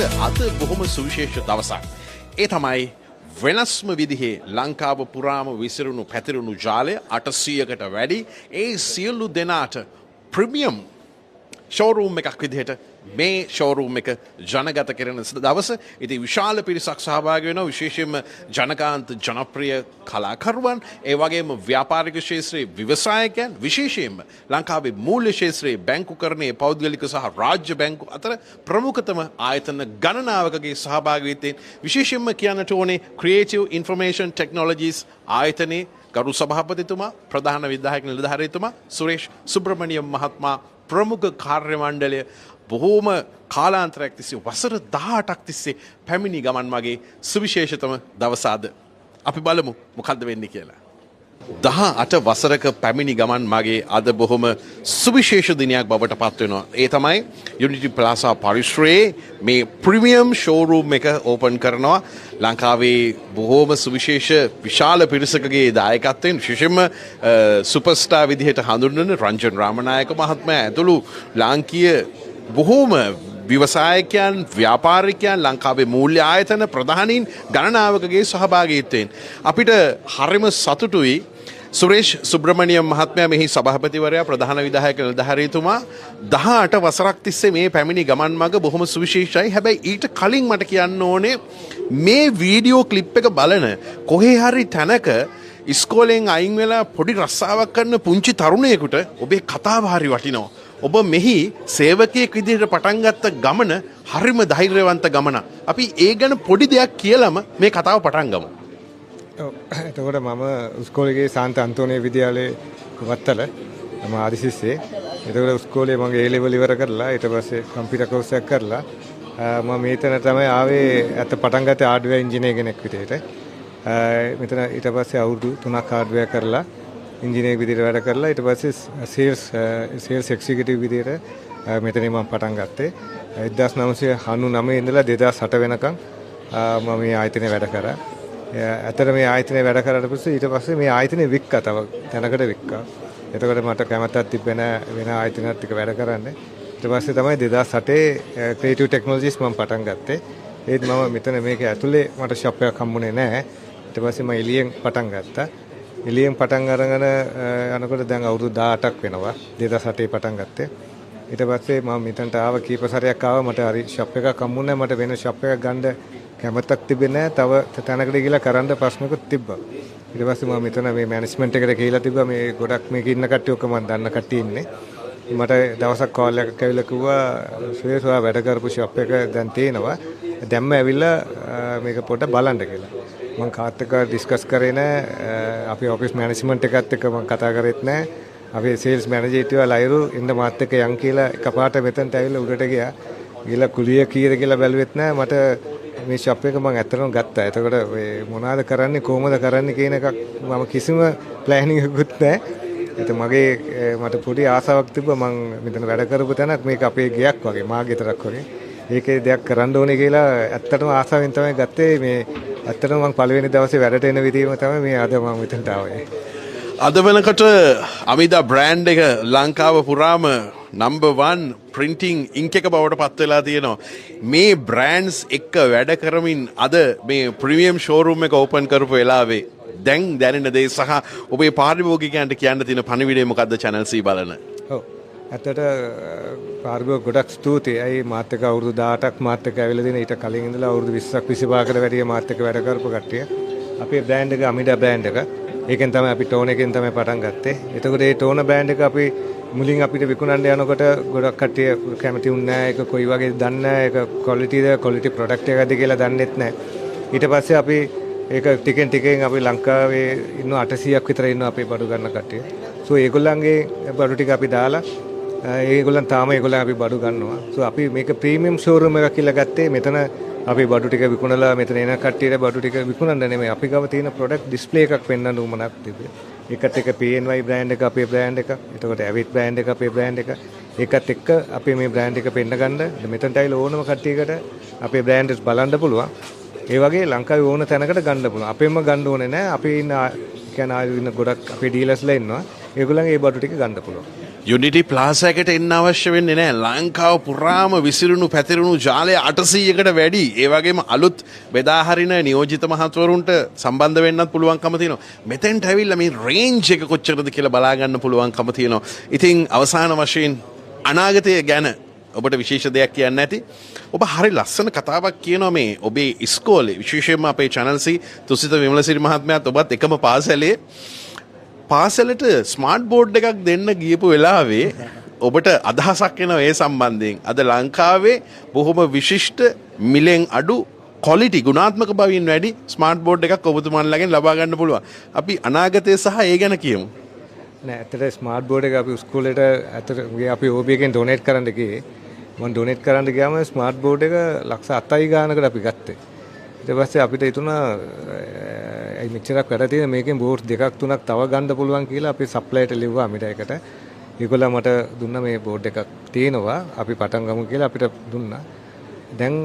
අද බොහොම සුවිශේෂ දවසක්. ඒ තමයි වෙනස්ම විදිහේ ලංකාව පුරාම විසිරුණු පැතිරුණු ජාලය 800කට වැඩි ඒ සියලු දෙනාට ප්‍රීමියම් ෂෝරූම් එකක් විදිහට මේ ෂෝරූම් එක ජනගත කරන දවස. ඉතින් විශාල පිරිසක් සහභාගී වෙනවා, විශේෂයෙන්ම ජනකාන්ත ජනප්‍රිය කලාකරුවන්, ඒ වගේම ව්‍යාපාරික ක්ෂේත්‍රයේ ව්‍යවසායකයන්, විශේෂයෙන්ම ලංකාවේ මූල්‍ය ක්ෂේත්‍රයේ බැංකුකරණයේ පෞද්ගලික සහ රාජ්‍ය බැංකු අතර ප්‍රමුඛතම ආයතන ගණනාවකගේ සහභාගීත්වයෙන්, විශේෂයෙන්ම කියන්නට ඕනේ ක්‍රියේටිව් ඉන්ෆර්මේෂන් ටෙක්නොලොජිස් ආයතනයේ ගරු සභාපතිතුමා, ප්‍රධාන විධායක නිලධාරීතුමා සුරේෂ් සුබ්‍රමණියම් මහත්මයා, ප්‍රමුඛ කාර්ය මණ්ඩලය බොහෝම කාලාන්තරයක් තිස්සේ වසර 18ක් තිස්සේ පැමිණි ගමන් මගේ සුවිශේෂතම දවස අද. අපි බලමු මොකද්ද වෙන්නේ කියලා. 18 වසරක පැමිණි ගමන් මගේ අද බොහොම සුවිශේෂ දිනයක් බවට පත් වෙනවා. ඒ තමයි යුනිටි ප්ලාසා පරිශ්‍රයේ මේ ප්‍රීමියම් ෂෝරූම් එක ඕපන් කරනවා. ලංකාවේ බොහෝම සුවිශේෂ විශාල පිරිසකගේ දායකත්වයෙන්, විශේෂයෙන්ම සුපර්ස්ටාර් විදිහට හඳුන්වන රංජන් රාමනායක මහත්මයා ඇතුළු ලාංකීය බොහෝම ව්‍යවසායකයන්, ව්‍යාපාරිකයන්, ලංකාවේ මූල්‍ය ආයතන ප්‍රධානීන් ගණනාවකගේ සහභාගීත්වයෙන් අපිට හරිම සතුටුයි. සුරේෂ් සුබ්‍රමණියම් මහත්මයා මෙහි සභාපතිවරයා, ප්‍රධාන විධායක නිලධාරීතුමා, 18 වසරක් තිස්සේ මේ පැමිණි ගමන් මඟ බොහොම සුවිශේෂයි. හැබැයි ඊට කලින් මට කියන්න ඕනේ, මේ වීඩියෝ ක්ලිප් එක බලන කොහේ හරි තැනක ඉස්කෝලෙන් අයින් වෙලා පොඩි රස්සාවක් කරන පුංචි තරුණයෙකුට ඔබේ කතාව හරි වටිනවා. ඔබ මෙහි සේවකයෙක් විදිහට පටන් ගත්ත ගමන හරිම ධෛර්යවන්ත ගමනක්. අපි ඒ ගැන පොඩි දෙයක් කියලාම මේ කතාව පටන් ගමු. ඔව්, එතකොට මම ඉස්කෝලේ ගියේ සාන්ත අන්තෝනිය විද්‍යාලයේ වත්තල, මම ආදි ශිෂ්‍යයෙක්. එතකොට ඉස්කෝලේ මම ඒ ලෙවල් ඉවර කරලා ඊට පස්සේ කම්පියුටර් කෝස් එකක් කරලා මම මෙතන තමයි ආවේ. ඇත්ත පටන් ගත්තේ හાર્ඩ්වෙයාර් ඉංජිනේර කෙනෙක් විදිහට. මෙතන ඊට පස්සේ අවුරුදු 3ක් හાર્ඩ්වෙයාර් කරලා ඉංජිනේර විදිහට වැඩ කරලා ඊට පස්සේ සේල්ස් එක්සිකියුටිව් විදිහට මෙතනින් මම පටන් ගත්තේ. 1999 ඉඳලා 2008 වෙනකන් මම මේ ආයතනයේ වැඩ කරා. ඇත්තට මේ ආයතනයේ වැඩ කරාට පස්සේ ඊට පස්සේ මේ ආයතනය වික්කා, තව තැනකට වික්කා. එතකොට මට කැමැත්තක් තිබ්බේ නෑ වෙන ආයතනයක් එක්ක වැඩ කරන්න. ඊට පස්සේ තමයි 2008 ක්‍රියේටිව් ටෙක්නොලොජිස් මම පටන් ගත්තේ. ඒත් මම මෙතන මේක ඇතුලේ මට ෂොප් එකක් හම්බුනේ නෑ. ඊට පස්සේ මම එළියෙන් පටන් ගත්තා. එළියෙන් පටන් අරගෙන යනකොට දැන් අවුරුදු 18ක් වෙනවා. 2008 පටන් ගත්තේ. ඊට පස්සේ මම මෙතනට ආව, කීප සැරයක් ආවා. මට හරි ෂොප් එකක් හම්බුනේ නෑ. මට වෙන ෂොප් එකක් ගන්න කැමැත්තක් තිබෙන්නේ නෑ. තව තැනකට ගිහලා කරන්න ප්‍රශ්නකුත් තිබ්බා. ඊට පස්සේ මම මෙතන මේ මැනේජ්මන්ට් එකට ගිහලා තිබ්බා. මේ ගොඩක් මේක ඉන්න කට්ටිය ඔක්කොම මම දන්න කට්ටිය ඉන්නේ. මට දවසක් කෝල් එකක් ඇවිල්ලා කිව්වා, සුරේෂ් ඔයා වැඩ කරපු ෂොප් එක දැන් තියෙනවා. දැම්ම ඇවිල්ලා මේක පොඩ්ඩක් බලන්න කියලා. මං කාත් එක්ක ඩිස්කස් කරේ නෑ. අපේ ඔෆිස් මැනේජ්මන්ට් එකත් එක්ක මං කතා කරෙත් නෑ. අපේ සේල්ස් මැනේජර් හිටියා ලයිරු, ඉන්න මාත් එක්ක යන් කියලා එකපාරට මෙතනට ඇවිල්ලා උඩට ගියා. ගිහලා කුලිය කීයද කියලා බැලුවෙත් නෑ. මට මේ ෂොප් එක මං ඇත්තටම ගත්තා. එතකොට මේ මොනවාද කරන්නේ කොහොමද කරන්නේ කියන එකක් මම කිසිම ප්ලෑනින් එකකුත් නෑ. එතකොට මට පොඩි ආසාවක් තිබ්බා මං මෙතන වැඩ කරපු තැනක් මේක අපේ ගෙයක් වගේ, මා ගෙදරක් වගේ. ඒකේ දෙයක් කරන්න ඕනේ කියලා ඇත්තටම ආසාවෙන් තමයි ගත්තේ. මේ ඇත්තටම මං පළවෙනි දවසේ වැඩට එන විදිහම තමයි මේ අද මං මෙතනට ආවේ. අද වෙනකොට අමිදා බ්‍රෑන්ඩ් එක ලංකාව පුරාම නම්බර් 1 ප්‍රින්ටිං ඉන්ක් එක බවට පත් වෙලා තියෙනවා. මේ බ්‍රෑන්ඩ්ස් එක්ක වැඩ කරමින් අද මේ ප්‍රීමියම් ෂෝරූම් එක ඕපන් කරපු වෙලාවේ දැන් දැනෙන දේ සහ ඔබේ පාරිභෝගිකයන්ට කියන්න තියෙන පණිවිඩය මොකද්ද Channel C බලන? ඔව්, ඇත්තට පාරිභෝගික ගොඩක් ස්තුතියි. ඇයි මාත් එක්ක අවුරුදු 18ක් මාත් එක්ක ඇවිල්ලා තියෙන, ඊට කලින් ඉඳලා අවුරුදු 20ක් 25කට වැඩිය මාත් එක්ක වැඩ කරපු කට්ටිය. අපේ බ්‍රෑන්ඩ් එක අමිඩා බ්‍රෑන්ඩ් එක. ඒකෙන් තමයි අපි ටෝන් එකෙන් තමයි පටන් ගත්තේ. එතකොට ඒ ටෝන බ්‍රෑන්ඩ් එක අපි මුලින් අපිට විකුණන්න යනකොට ගොඩක් කට්ටිය කැමති වුණේ නෑ. ඒක කොයි වගේද දන්නේ නෑ. ඒක ක්වොලිටිද, ක්වොලිටි ප්‍රොඩක්ට් එකක්ද කියලා දන්නෙත් නෑ. ඊට පස්සේ අපි ඒක ටිකෙන් ටිකෙන් අපි ලංකාවේ ඉන්න 800ක් විතර ඉන්නවා අපේ බඩු ගන්න කට්ටිය. සෝ ඒගොල්ලන්ගේ බඩු ටික අපි දාලා ඒගොල්ලන් තාම ඒගොල්ලන් අපි බඩු ගන්නවා. සෝ අපි මේක ප්‍රීමියම් ෂෝරූම් එකක් කියලා ගත්තේ මෙතන අපි බඩු ටික විකුණලා මෙතන එන කට්ටියට බඩු ටික විකුණන්න නෙමෙයි. අපි ගාව තියෙන ප්‍රොඩක්ට් ඩිස්ප්ලේ එකක් පෙන්වන්න උවමනක් තිබ්බේ. ඒකත් එක්ක PNY brand එක අපේ බ්‍රෑන්ඩ් එක. එතකොට ඇවිත් බ්‍රෑන්ඩ් එක අපේ බ්‍රෑන්ඩ් එක. ඒකත් එක්ක අපි මේ බ්‍රෑන්ඩ් එක පෙන්න ගන්න. මෙතනට ඇවිල්ලා ඕනම කට්ටියකට අපේ බ්‍රෑන්ඩ්ස් බලන්න පුළුවන්. ඒ වගේ ලංකාවේ ඕන තැනකට ගන්න පුළුවන්. අපෙන්ම ගන්න ඕනේ නෑ. අපි ඉන්න කියන්නේ ආයෙ ඉන්න ගොඩක් අපේ ඩීලර්ස්ලා ඉන්නවා. ඒගොල්ලන් ඒ බඩු ටික ගන්න පුළුවන්. යුනිටි ප්ලාසා එකට එන්න අවශ්‍ය වෙන්නේ නැහැ. ලංකාව පුරාම විසිරුණු පැතිරුණු ජාලය 800කට වැඩි. ඒ වගේම අලුත් බෙදා හරින නියෝජිත මහත්වරුන්ට සම්බන්ධ වෙන්නත් පුළුවන්කම තියෙනවා. මෙතෙන්ට ඇවිල්ලා මේ රේන්ජ් එක කොච්චරද කියලා බලා ගන්න පුළුවන්කම තියෙනවා. ඉතින් අවසාන වශයෙන් අනාගතය ගැන ඔබට විශේෂ දෙයක් කියන්න ඇති. ඔබ හරි ලස්සන කතාවක් කියනවා මේ ඔබේ ඉස්කෝලේ විශේෂයෙන්ම අපේ චැනල් සී තුසිත විමලසිරි මහත්මයාත් ඔබත් එකම පාසලේ පාසලට ස්මාර්ට් බෝඩ් එකක් දෙන්න ගියපු වෙලාවේ ඔබට අදහසක් එනවා ඒ සම්බන්ධයෙන්. අද ලංකාවේ බොහොම විශිෂ්ට මිලෙන් අඩු ක්වොලිටි ගුණාත්මක බවින් වැඩි ස්මාර්ට් බෝඩ් එකක් ඔබතුමන්ලගෙන් ලබා ගන්න පුළුවන්. අපි අනාගතය සහ ඒ ගැන කියමු. නෑ, ඇත්තට ස්මාර්ට් බෝඩ් එක අපි ඉස්කෝලේට ඇත්තට අපි OB එකෙන් ඩොනේට් කරන්න ගියේ. මම ඩොනේට් කරන්න ගියාම ස්මාර්ට් බෝඩ් එක ලක්ෂ 8යි ගානකට අපි ගත්තේ. ඊට පස්සේ අපිට හිතුණා ඇයි මෙච්චරක් වැඩ තියෙන මේකෙන් බෝඩ් දෙකක් තුනක් තව ගන්න පුළුවන් කියලා අපි සප්ලයර්ට ලිව්වා අමිට එකට. ඒගොල්ලෝ මට දුන්නා මේ බෝඩ් එකක් තියෙනවා අපි පටන් ගමු කියලා අපිට දුන්නා. දැන්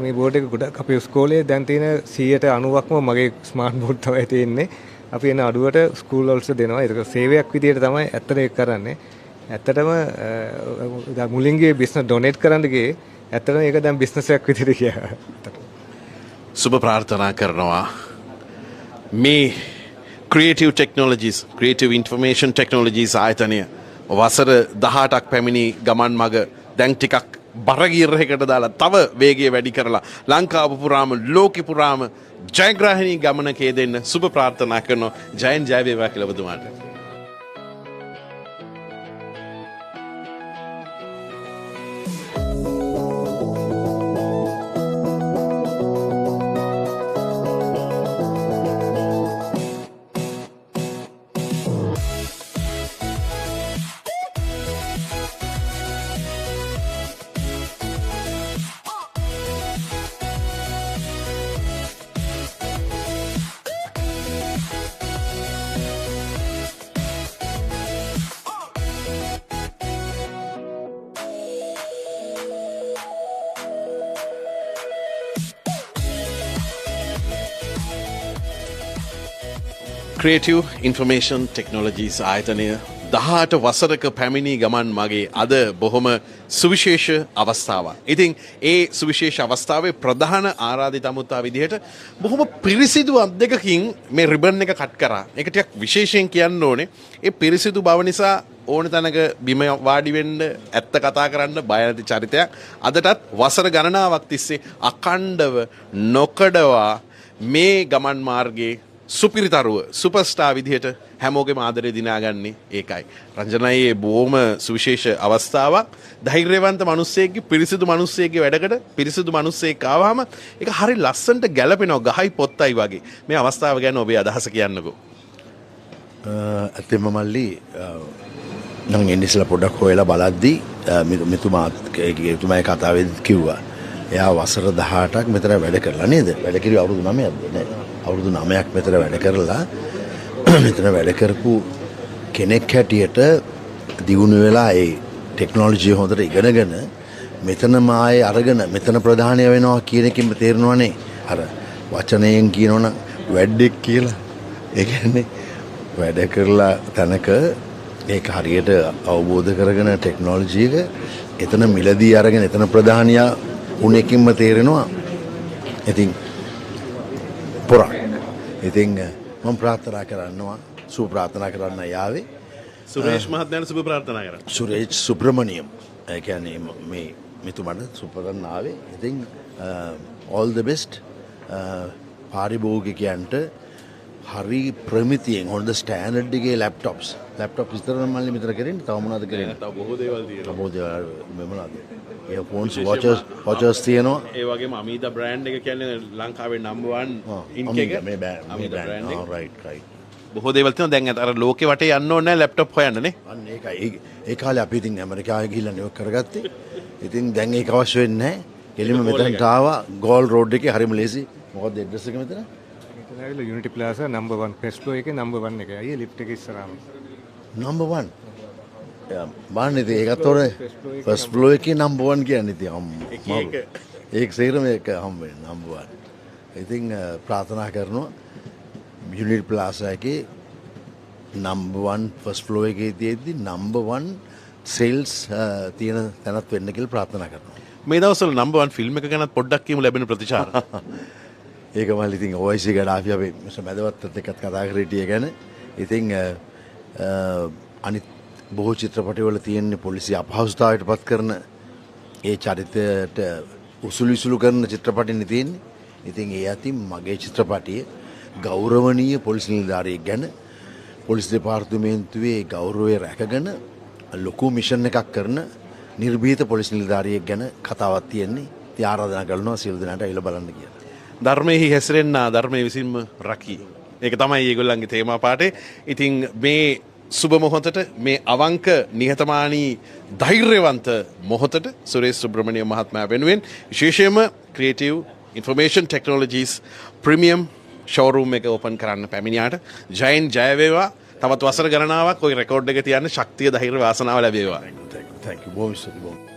මේ බෝඩ් එක ගොඩක් අපේ ඉස්කෝලේ දැන් තියෙන 90%ක්ම මගේ ස්මාර්ට් බෝඩ් තමයි තියෙන්නේ. අපි එන අඩුවට ස්කූල් වලට දෙනවා. ඒක සේවයක් විදියට තමයි ඇත්තට ඒක කරන්නේ. ඇත්තටම මුලින් ගියේ බිස්නස් ඩොනේට් කරන්න ගියේ. ඇත්තටම ඒක දැන් බිස්නස් එකක් විදියට ගියා. සුබ ප්‍රාර්ථනා කරනවා මේ Creative Technologies, Creative Information Technologies ආයතනය වසර 18ක් පැමිණි ගමන් මග දැන් ටිකක් බර ගියර් එකකට දාලා තව වේගය වැඩි කරලා ලංකාව පුරාම ලෝකෙ පුරාම ජයග්‍රාහණී ගමනක යෙදෙන්න සුබ ප්‍රාර්ථනා කරනවා. ජයෙන් ජය වේවා කියලා ඔබතුමාට. Creative Information Technologies ආයතනය 18 වසරක පැමිණි ගමන් මගේ අද බොහොම සුවිශේෂ අවස්ථාවක්. ඉතින් ඒ සුවිශේෂ අවස්ථාවේ ප්‍රධාන ආරාධිත අමුත්තා විදිහට බොහොම පිරිසිදු අත් දෙකකින් මේ රිබන් එක කට් කරා. ඒක ටිකක් විශේෂයෙන් කියන්න ඕනේ. ඒ පිරිසිදු බව නිසා ඕන තැනක බිම වාඩි වෙන්න, ඇත්ත කතා කරන්න බය නැති චරිතයක්. අදටත් වසර ගණනාවක් තිස්සේ අඛණ්ඩව නොකඩවා මේ ගමන් මාර්ගයේ සුපිරිතරුව සුපර්ස්ටාර් විදිහට හැමෝගෙම ආදරය දිනාගන්නේ ඒකයි. රංජනයි බොහොම සුවිශේෂ අවස්ථාවක්. ධෛර්යවන්ත මිනිස්සෙක්ගේ පිරිසිදු මිනිස්සෙක්ගේ වැඩකට පිරිසිදු මිනිස්සෙක් ආවහම ඒක හරි ලස්සනට ගැලපෙනවා ගහයි පොත්තයි වගේ. මේ අවස්ථාව ගැන ඔබේ අදහස කියන්නකෝ. ඇත්තෙන්ම මල්ලි නම් එන්නේ ඉස්සලා පොඩ්ඩක් හොයලා බලද්දි මෙතුමාගේ කතාවේදී කිව්වා. එයා වසර 18ක් මෙතන වැඩ කරලා නේද? වැඩ කිරුවේ අවුරුදු 9ක්ද නේද? අවුරුදු 9ක් මෙතන වැඩ කරලා මෙතන වැඩ කරපු කෙනෙක් හැටියට දියුණු වෙලා ඒ ටෙක්නොලොජි හොඳට ඉගෙනගෙන මෙතනම ආයේ අරගෙන මෙතන ප්‍රධානය වෙනවා කියන එකෙන්ම තේරෙනවනේ. අර වචනයෙන් කියනවනම් වැඩෙක් කියලා. ඒ කියන්නේ වැඩ කරලා තැනක ඒක හරියට අවබෝධ කරගෙන ටෙක්නොලොජි එක එතන මිලදී අරගෙන එතන ප්‍රධානියා උන් එකකින්ම තේරෙනවා. ඉතින් පොරක්. ඉතින් මම ප්‍රාර්ථනා කරනවා සුබ ප්‍රාර්ථනා කරන්න යාවේ. සුරේෂ් මහත්මයාට සුබ ප්‍රාර්ථනා කරන්න. සුරේෂ් සුබ්‍රමණියම්. ඒ කියන්නේ මේ මෙතුමාට සුබ කරන්න ආවේ. ඉතින් all the best පාරිභෝගිකයන්ට හරි ප්‍රමිතියෙන් හොඳ ස්ටෑන්ඩඩ් එකේ ලැප්ටොප්ස්. ලැප්ටොප් විතර නම් මල්ලි මෙතන කරන්නේ. තව මොනවද කරන්නේ? තව බොහෝ දේවල් තියෙනවා. බොහෝ දේවල් මේ මොනවද? ඒ ෆෝන්ස් වොචර්ස් තියෙනවා. ඒ වගේම අමීදා බ්‍රෑන්ඩ් එක කියන්නේ ලංකාවේ නම්බර් 1 ඉන්ක් එක. මේ බ්‍රෑන්ඩ් එක. Right right. බොහෝ දේවල් තියෙනවා. දැන් අර ලෝකෙ වටේ යන්න ඕනේ නැහැ ලැප්ටොප් හොයන්න නේ. අන්න ඒකයි. ඒ කාලේ අපි ඉතින් ඇමරිකාවේ ගිහිල්ලා නේ ඔක් කරගත්තේ. ඉතින් දැන් ඒක අවශ්‍ය වෙන්නේ නැහැ. කෙලින්ම මෙතනට ආවා ගෝල් රෝඩ් එකේ හරිම ලේසි. මොකද්ද ඇඩ්‍රස් එක මෙතන? මෙතන ඇවිල්ලා යුනිටි ප්ලාසා නම්බර් 1 ෆස්ට් ෆ්ලෝර් එකේ නම්බර් 1 එකයි. අයියේ ලිෆ්ට් එක ඉස්සරහම. නම්බර් 1. බලන්න ඉතින් ඒකත් ඕනේ ෆස්ට් ෆ්ලෝර් එකේ නම්බර් 1 කියන්නේ ඉතින් අම්මා. ඒක සේරම ඒක හම්බ වෙන්නේ නම්බර් 1. ඉතින් ප්‍රාර්ථනා කරනවා යුනිටි ප්ලාසා එකේ නම්බර් 1 ෆස්ට් ෆ්ලෝර් එකේ තියෙද්දි නම්බර් 1 සේල්ස් තියෙන තැනත් වෙන්න කියලා ප්‍රාර්ථනා කරනවා. මේ දවස්වල නම්බර් 1 ෆිල්ම් එක ගැනත් පොඩ්ඩක් කියමු ලැබෙන ප්‍රතිචාර. ඒක මල්ලි ඉතින් OIC ගඩාෆි අපි මිස්ටර් මැදවත්තත් එක්කත් කතා කර හිටියේ ගැන. ඉතින් අනිත් බොහෝ චිත්‍රපටිවල තියෙන පොලිසිය අපහසුතාවයට පත් කරන ඒ චරිතයට උසුළු විසුළු කරන චිත්‍රපටිනේ තියෙන්නේ. ඉතින් ඒ අතින් මගේ චිත්‍රපටිය ගෞරවනීය පොලිස් නිලධාරියෙක් ගැන පොලිස් දෙපාර්තමේන්තුවේ ගෞරවය රැකගෙන ලොකු මිෂන් එකක් කරන නිර්භීත පොලිස් නිලධාරියෙක් ගැන කතාවක් තියෙන්නේ. ඉතින් ආරාධනා කරනවා සියලු දෙනාට ඇවිල්ලා බලන්න කියලා. ධර්මයෙහි හැසිරෙන්නා ධර්මයේ විසින්ම රකී. ඒක තමයි ඒගොල්ලන්ගේ තේමා පාඨය. ඉතින් මේ සුබ මොහොතට, මේ අවංක නිහතමානී ධෛර්යවන්ත මොහොතට සුරේෂ් සුබ්‍රමණියම් මහත්මයා වෙනුවෙන් විශේෂයෙන්ම creative information technologies premium showroom එක ඕපන් කරන්න පැමිණියාට ජයෙන් ජය වේවා. තවත් වසර ගණනාවක් ඔය රෙකෝඩ් එක තියන්න ශක්තිය, ධෛර්ය, වාසනාව ලැබේවා. Thank you. බොහොම ස්තුතියි.